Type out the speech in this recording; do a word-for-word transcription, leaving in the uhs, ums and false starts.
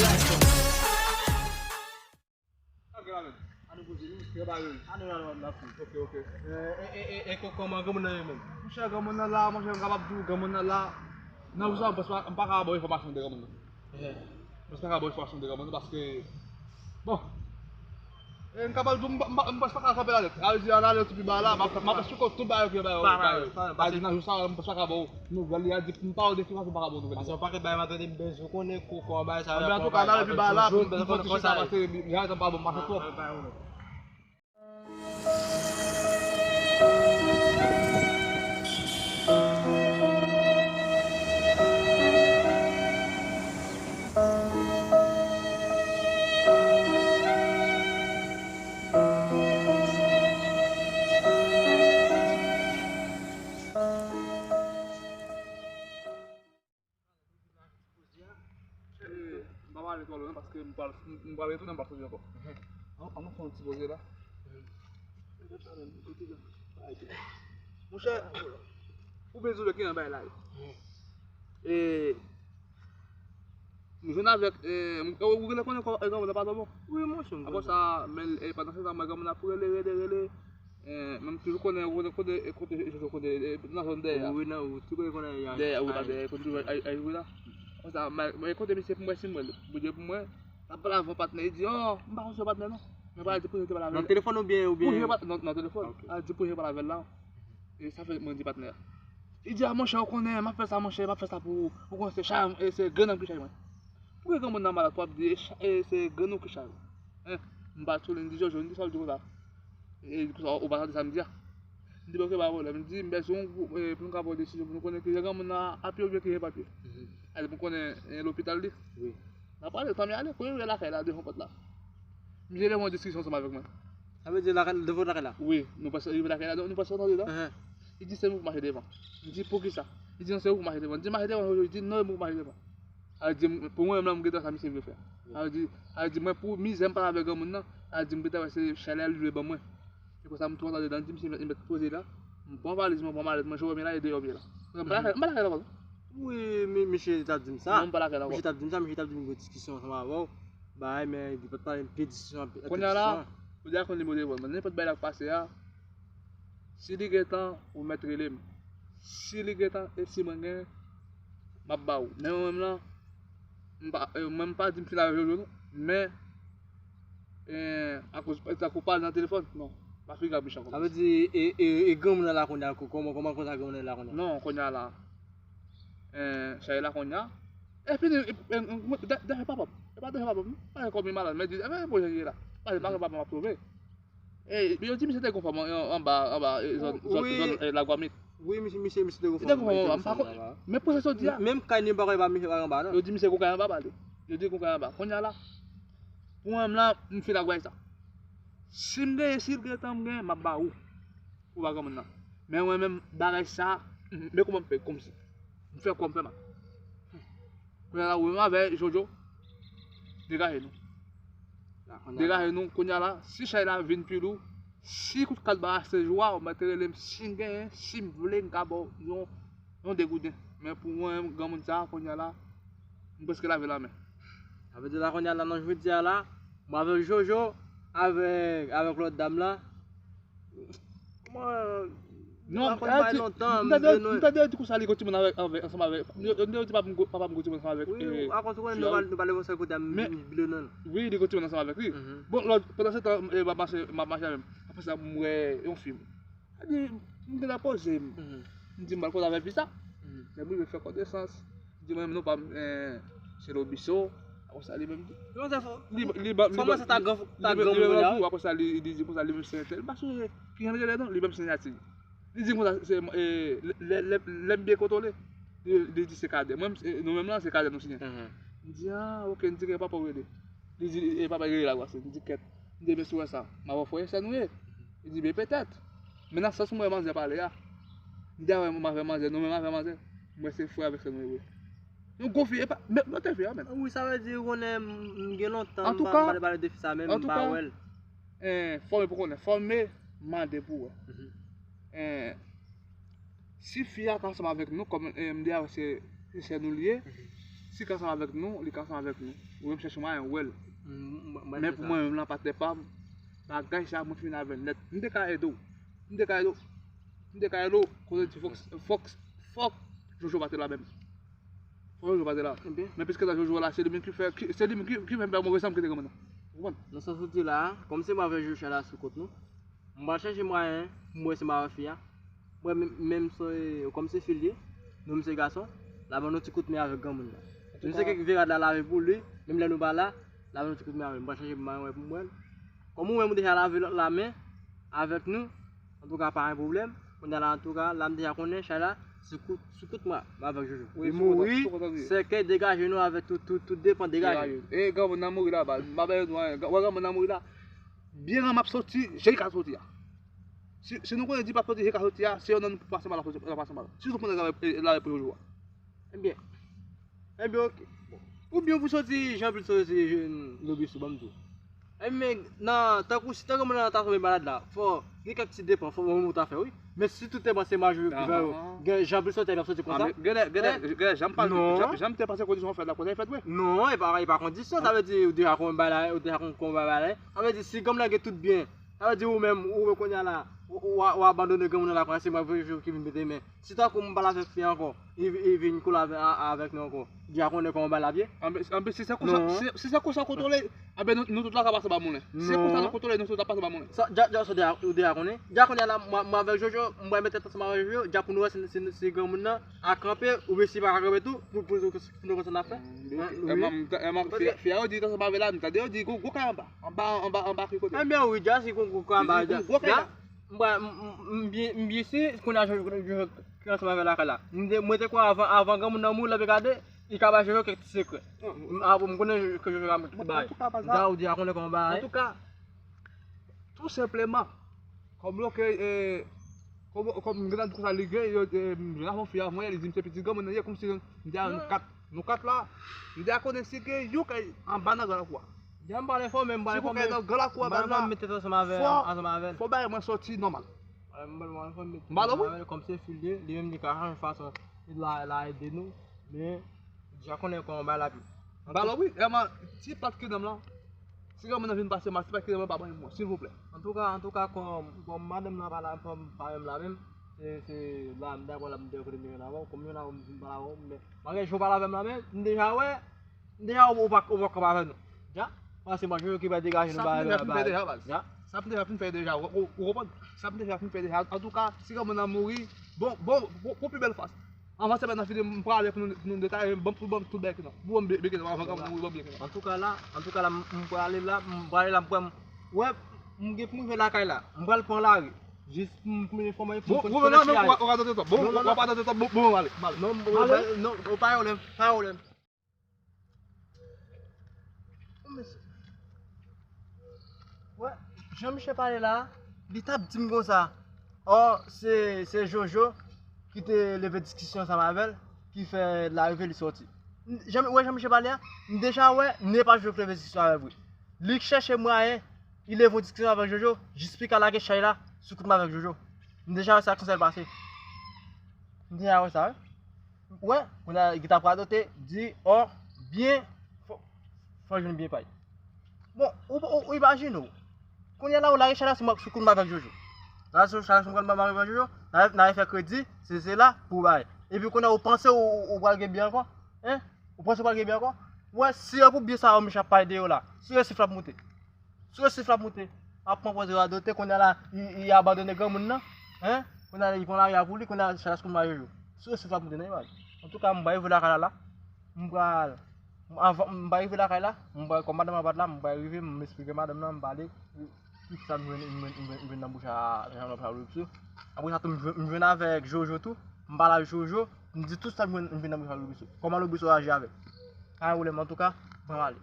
Sa gen la menm? An nou poze nou, se ba yo. An nou al wè m la fou. Ok, ok. E, e, e, e, e, ko-, kòman granmoun nan ye menm? Monchè, granmoun nan la, monchè, m kapab di w, granmoun nan la. Nan jou sa, m pa, m pa ka ba w enfòmasyon de granmoun nan. Eh. M pa ka ba w enfòmasyon de granmoun nan paske, bon, e, m kapab di w, m pa, m pa, m pa ka kanpe la nèt. A di, an ale sou pi ba la, m ap, m ap esplike w tout bagay ki ba yo, ba yo. A di, nan jou sa, m pa ka ba w nouvèl, li a di, m pa w de enfòmasyon, m pa ka ba w nouvèl. Paske yon pakèt bagay m ap tande, m bezwen konnen kou, kòman bagay sa yo. Antouka, n ale pi ba la, pou m, pou m kontinye sa, paske bagay sa pa bon, m pa fè twòp. E, m pa pale twò lwen paske m pral, m, m pral retounen, m pral soti ankò. An, an nou fè yon ti poze la. Monchè, ou bezwen ki nan bay la. E, m jwenn avèk, e, m, ou, ou genlè konnen kò, e, kò, pa twò bon. Wi, monchè, m konnen. Apre sa, men, e, pandan se tan, mwen, granmoun ap rele, rele, rele. E, men m toujou konnen, konnen, konnen, e, kote, e, kote, e, nan zòn dèyè a. Wi, nan, wi, tou konnen, konnen, dèyè, wi, la, dèyè, kote toujou, ay, ay, wi, la. Konsa, mwen, mwen, kote misye pou mwen, si m wè l, Bondye pou mwen, l ap pale avè yon patnè, li di, oh, m pa konn se patnè, non. Mwen pral di pou yo te pale avè l. Nan telefòn oubyen, oubyen? Pou yo pa-, nan, nan telefòn. Ok. Al di pou yo pale avè l la. E sa fè mwen di patnè a. Li di, a, monchè, ou konnen, m ap fè sa, monchè, m ap fè sa pou ou. Ou konnen se chay, e se grenn nan ki chay mwen. Pou ki granmoun nan malad, w ap di, e cha-, e se grenn ou ki chay ou. Hein? M bat sou li, m di, Jojo, m di sa w di konsa. E konsa, ou pa tande sa m di a? M di, ok, pa pwoblèm. M di, m bezwen yon gwoup, e, pou nou ka pran desizyon, pou nou konnen ki jan granmoun nan a pye oubyen ki jan l pa pye. Mhm. Al pou konnen, e, lopital li. Wi. N a pale, tan m ale, kounye a lakay la, devan pòt la. M jere yon diskisyon ansanm avèk mwen. Sa vle di lakay, devan lakay la? Wi, nou pase, rive lakay la, nou pase antre dedan. Ahan. Li di, se nou k mache devan. M di, poukisa? Li di, non, se ou k mache devan. M di, mache devan, li di, non, se mwen k mache devan. Sa vle di, pou mwen menm, m gentan wè sa misye vle fè. Sa vle di, sa vle di, mwen, pou mizè m pale avèk granmoun nan, sa vle di, m gentan wè se chalè li vle ban mwen. E konsa, m tou antre dedan, m di, misye, m mèt poze la. M pran valiz mwen, pran malèt mwen, jwe mwen la, e deyò m ye la. M pa lakay, m pa lakay la ankò. Wi, mi-, misye t ap di m sa. Non, m pa lakay la ankò. Misye t ap di m sa, misye t ap di m gen diskisyon ansanm avè w. Bay, men li pa t pale, m pè diskisyon, an pè diskisyon. Kounye a la, ou deja konn nimewo telefòn mwen. Nenpòt bagay la k pase a, si li gentan, ou mèt rele m. Si li gentan, e si mwen gen, m ap ba ou. Men mwen menm lan, m pa, e, mwen m pa di m fin avèk Jojo non. Men, e, akoz, e, tankou pale nan telefòn, non. M pa fin grab mechan konsa. Sa vle di, e, e, e granmoun nan la kounye a, kò-, kòman, kòman konsa granmoun nan la kounye a? Non, kounye a la. E, sa e la kounye a. E fini, e, e, e, da-, dayè papa m. E pa dayè papa m, non. Pa gen kòm li malad, men di, e, men bon jan li ye la. Pa gen, pa gen papa m ap sove. E, yo di misye te gon fanm an, an, anba, anba, e, zòn, zòn, wi, zòn, e, Lagwamit. Wi, misye, misye, misye te gon fanm, wi, te gon fanm anba, m pa konn. Men pou sa sot di a. Menm kay ni bagay pa misye pa anba, non. Yo di misye gon kay anba ba li. Yo di gon kay anba. Kounye a la, pou mwen menm la, m fin ak bagay sa. Si m genyen, si l gentan m genyen, m ap ba ou. Ou pa granmoun nan. Men mwen menm, bagay sa, men kòman m fè, kòmsi. M fè kò m fè mal. Kounye a la, ou menm avè Jojo, degaje nou. Degaje nou, kounye a la, si chay la vin pi lou, si kout kat ba a se jou a, ou mèt rele m, si m genyen, si m vle, m ka ba w yon, yon degouden. Men pou mwen, granmoun sa, kounye a la, m prèske lave lanmen. Sa vle di la, kounye a la, nan jodi a la, mwen avèk Jojo, avèk, avèk lòt dam la, Kòman, non, m pa konn bay lontan, m tande, m tande yo di konsa li gon timoun avèk, avèk, ansanm avèk, m tande yo di papa m gon, papa m gon timoun ansanm avèk, wi, e, akoz ou konnen nou pa, nou pa leve yon sèl kote a, m bliye non l. Wi, li gon timoun ansanm avèk li. Bon, lòt, pandan se tan, e, m ap mache, m ap mache avè m. Apre sa, m wè yon fi. Sa di, m gentan poze m. M di, m pral koze avèk fi sa. Lè m rive fè konesans, di mwen, non, pa m, eh, se Lobiso. Apre sa, li menm di, li, li, li, li, li, li, li, apre sa, li, li di konsa, li menm se entèl. M pa sonje ki jan l rele non, li menm se Nati. Li di konsa, se, eh, lè, lè, lè, lè m byen kontwole, li, li di se Kadè. Mwen, eh, nou menm lan, se Kadè nou siyen. M di, ah, ok, m di, gen papa w rele. Li di, e papa rele la, m di, kèt. M di, ebyen, si w wè sa, m ap ofri w sa nou ye. Li di, byen, petèt. Men nan sans mwen wè manzè pale a, m di, a wè, m avè manzè, nou menm avè manzè, m wè se frè avèk sè nou ye vre. Nou gon fi, e pa, men, men te fi a, men. Wi, sa vle di, ou konnen, m, m gen lontan, m pa, m pa pale de fi sa, men m pa wè l. Eh, fòme pou konnen, fòme, mande pou wè. Eh, si fi a ka ansanm avèk nou, kòm, eh, m di a wè se, se sè nou li ye, Si ka ansanm avèk nou, li ka ansanm avèk nou. Ou menm chèche mwayen, ou wè l. Men pou mwen menm, la patnè pa m, bagay sa a, mwen fini avè l nèt. M te ka ede w. M te ka ede w. M te ka ede w. Kote di fòk, fòk, fòk Jojo pa te la menm. Fòk Jojo pa te la. Men piske la Jojo la, se li menm ki fè, ki, se li menm ki, ki fè m pè move san m kite granmoun nan. Ou konprann? Nan sans ou di la, kòm se mwen avèk Jojo la sou kont nou, m pral chèche mwayen pou m wè si m avèk fi a. Mwen menm, menm se, kòm se fi l ye, nou menm se gason, la ban nou ti kout men avèk granmoun nan. Nou se ke Vera la lave pou li, menm lè nou pa la, la ban nou ti kout men avèk. M pral chèche mwayen wè pou m wè l. Kòm ou menm ou deja lave lòt la men avèk nou, antouka pa gen pwoblèm. Kounye a la, antouka, la m deja konnen chay la, sou kout, sou kout mwen, mwen avèk Jojo. Li mouri, sèkèy degaje nou avèk tout, tout, tout depan degaje. E granmoun nan mouri la, baz. M pa bay nou anyen. Wè granmoun nan mouri la. Byen an m ap soti, je l ka soti a. Si, si nou konnen di p ap soti, je l ka soti a, se yon nonm pou pase mal, l ap pase mal. Si nou konnen lave, lave pou Jojo a. Ebyen, ebyen, oke. Oubyen pou soti, Jean Pil soti, Lobisou, ban m di w. Ebyen, nan, tankou si tankou moun nan ta tonbe malad la, fò, gen kèk ti depan, fò moun ta fè, wi. Men si tout te panse mal Jojo ki fè yo, gen Jean Pil soti, l ap soti konsa. Genlè, genlè, genlè, jan m pa, jan, jan m te panse kondisyon fèt la, kote fèt, wi. Non, e pa, e pa kondisyon, sa vle di, ou deja konn bagay la, ou deja konn bagay la. Sa vle di, si granmoun nan gen tout byen, sa vle di ou menm, ou menm kounye a la, ou, ou, ou abandone granmoun nan la, kounye a se mwen Jojo ki vin mete men. Si tankou m pa la fè fi ankò, li, li vin kole avè, a, avèk nou ankò. Dja konnen kòman bagay la ap ye. Anben, anben, si se konsa, si, si se konsa kontwole, anben, nou, nou tout la ka pase ba moulen. Si se konsa nou kontwole, nou tout la pase ba moulen. Sa, dja, dja, sa, dja, ou dja konnen. Dja konnen la, mwen, mwen avèk Jojo, mwen mete tèt ansanm avèk Jojo, dja pou nou wè si, si, si granmoun nan a kanpe, oubyen si pa ka kanpe tou, pou, pou, pou nou konsa n ap fè. Fi a yo di, tande yo di, gwo, gwo kay anba. Anba, anba, anba ki kote? Ebyen, wi, dja, si gwo, gwo kay anba, dja. Gwo kay la. M pa, m, m, m byen, m byen si, kounye a, Jojo, Jojo, ki ansanm avè lakay la. M te, mwen te kwè avan, avan granmoun nan mouri, l ap gade, li ka ba Jojo kèk ti sekrè. M, a, m konnen ke Jojo ka mete tout bagay. Antouka, pa sa. Dja, ou dja konnen kòman bagay. Antouka, tou senpleman, kòm yo ke, e, kòm, kòm m gentan di konsa li gen, yo, e, m jwenn avè yon fi avan yè, li di m se pitit granmoun nan ye, kòmsi m te a nou kat, nou kat la, m te a konnen si gen yon kay anba nan gran lakou a. Dja m pral enfòme, m pral enfòme. Si gon kay nan gran lakou a, baz la, fò, fò bagay mwen soti nòmal. M pral enfòme, m pral enfòme kòm se fi l ye, li menm li ka chanje fason, li la, la ede nou, men dja konnen kòman bagay la pi. M pral, wi, e man, ti pat ki nanm lan, si granmoun nan vin pase mal, ti pat ki nanm lan pa ban mwen, silvouplè. Antouka, antouka, kòm, kòm madanm lan pa la, pa, pa menm la menm, se, se la, m dakò la, m te kote m te jwenn avè w, kòm jwenn avè w, m vin pale avè w, men, malgre Jojo pale avè m la, men, m deja wè, m deja wè ou pa, ou pa kanpe avè nou. Dja? Paske mwen, Jojo ki pral degaje nou bagay la, baz. Dja? Sa m te fè fin fè deja, ou, ou, ou konprann? Sa m te fè fin fè deja. Antouka, si granmoun nan mouri, bon, bon, bon, bon, pi bèl fas. Anvan semèn nan fini, m prale pou nou, pou nou detaye, ban m, pou ban m tout bèk nan. Pou ban m bèk nan, anvan granmoun nan mouri, ban m bèk nan. Antouka la, antouka la, m, m prale la, m prale la, m pran, wè, m gen pou m rive lakay la. M pral pran lari. Jis pou m, pou m enfòme, pou m konn si a ye. Ou ka tande tan, bon, ou ka tande tan, bon, bon, ale, ale. Non, non, pa pwoblèm, pa pwoblèm. Wè, jan misye pale la, li t ap di m konsa, ò, se, se Jojo ki te leve diskisyon ansanm avè l, ki fè l arive li sòti. Jan, wè jan misye pale a, m deja wè, se pa Jojo ki leve diskisyon avè l vre. Li k chèche mwayen, li leve yon diskisyon avèk Jojo, jis pou l ka lage chay la sou kout men avèk Jojo. M deja wè sa konsa l pase. M deja wè sa, wi. Wè, kounye a, li t ap radote, di, ò, byen, fò, fò l jwenn byen pa l. Bon, ou, ou, ou imajine w. Kounye a la, ou lage chay la sou, sou kout men avèk Jojo. Lage chay la sou kout men avèk Jojo, n a, n a fè kredi, se, se la, pou w bay. Epi kounye a, ou panse ou, ou, ou pral gen byen ankò? Hein? Ou panse w pral gen byen ankò? Wè, si e pou byen sa yo, misye ap pale de yo la. Sou resif l ap moute. Sou resif l ap moute. Ap pran pòz radote, kounye a la, li, li abandone granmoun nan. Hein? Kounye a la, li pran lari a pou li, kounye a la, chay la sou kout men Jojo. Sou resif l ap moute nan imaj. Antouka, m pral rive lakay la la. M pral, anvan, m pral rive lakay la. M pral, kòm madanm lan pa t la, m pral rive, m esplike madanm lan, m pale. Tout sa m jwenn, m jwenn, m jwenn, m jwenn nan bouch a, nan bouch a Lobisou. Apre sa tou, m jwenn, m jwenn avèk Jojo tou. M pale ak Jojo, m di tout sa m jwenn, m jwenn nan bouch a Lobisou. Kòman Lobisou aji avè l? Pa gen pwoblèm, antouka, ban m ale.